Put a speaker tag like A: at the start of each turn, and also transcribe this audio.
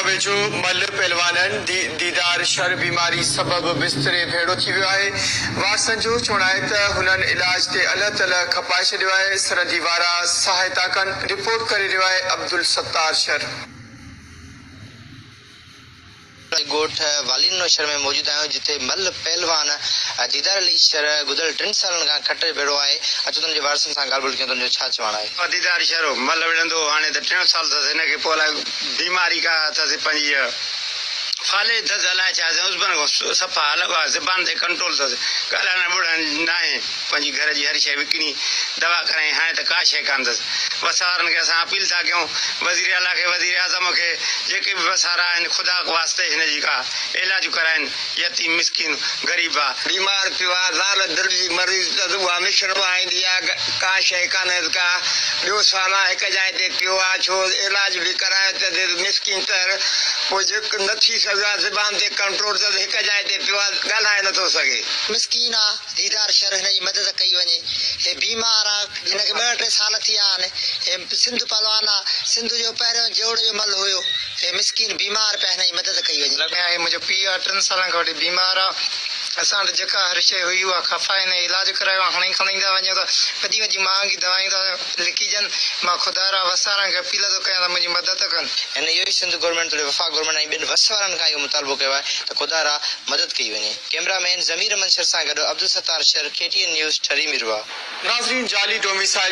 A: ويجهو ملهه پهلوانن ديدار شر بيماري سبب بستري ڀيڙو ٿي ويو آهي. وارثن جو چوڻ آهي ته هنن علاج تي الهه تلهه کپائي ڇڏيو آهي، سرندي وارا سهائتا ڪن، رپورٽ ڪري رهيو آهي عبدالستار شر.
B: ڳوٺ والينو شھر ۾ موجود آهيون جتي ملھ پهلوان ديدار علي شر گذريل ٽن سالن کان کٽ ڀيڙو آهي اچو ته ان جي وارثن سان ڳالھ ٻولھ ڪيون ته ان جو ڇا چوڻ آهي.
C: ديدار شر ملھ وڙهندو هو هاڻي ته ٽيون سال اٿس هن کي پوء الائي بيماري ڪا اٿس پنهنجي فالج اٿس الائي ڇا اٿس عضون کان صفا الڳ آهي زبان تي ڪنٽرول اٿس ڳالهائڻ ٻولهائڻ ناهي پنهنجي گهر جي هر شيء وڪڻي دوا ڪرائين هاڻي ته ڪا شيء ڪانه اٿس وس وارن کي اسان اپيل ٿا ڪيون وزير اعليٰ کي وزير اعظم کي جيڪي به وس وارا آهن خدا واسطي هن جي ڪا علاج ڪرائين يتيم مسڪين غريب آ.
D: بيمار پيو آ زال دل جي مريض اٿس اها مشن وهائيندي آ ڪا شيء ڪانهيس ڪا ٻيو سامان هڪ جاء تي پيو آ ڇو علاج به ڪرايو اٿس مسڪين تر پوء جيڪ نه ٿي سگهيو آ زبان تي ڪنٽرول اٿس هڪ جاء تي پيو آ ڳالهائي نٿو سگهي.
B: مسڪين آ ديدار شر هن جي مدد ڪئي وڃي هي بيمار آ هن کي ٻه ٽي سال ٿي ويا آهن هي سنڌ پهلوان آ سنڌ جو پهريون جوڙ جو ملهه هيو هي مسڪين بيمار پيا هن جي مدد ڪئي وڃي.
E: هي منهنجو پيء آ ٽن سالن کان وٺي بيمار آ اسان وٽ جيڪا هر شيء هئي اها کپائي هن علاج ڪرايو آ هاڻي کڻي ٿا وڃون ته وڏي وڏي مهانگي دوايون ٿا لکي ڏين مان خدا را وس وارن کي اپيل ٿو ڪيان ته منهنجي مدد ڪن.
B: هن اهو ئي سنڌ گورنمينٽ توڙي وفاق گورنمينٽ ۽ ٻين وس وارن کان اهو مطالبو ڪيو آهي ته خدا را مدد ڪئي وڃي. ڪئميرا مين ضمير احمد شر سان گڏ Abdul Sattar Shar, K T N news, Thari Mirwah.
A: ناظرين جعلي ڊوميسائل.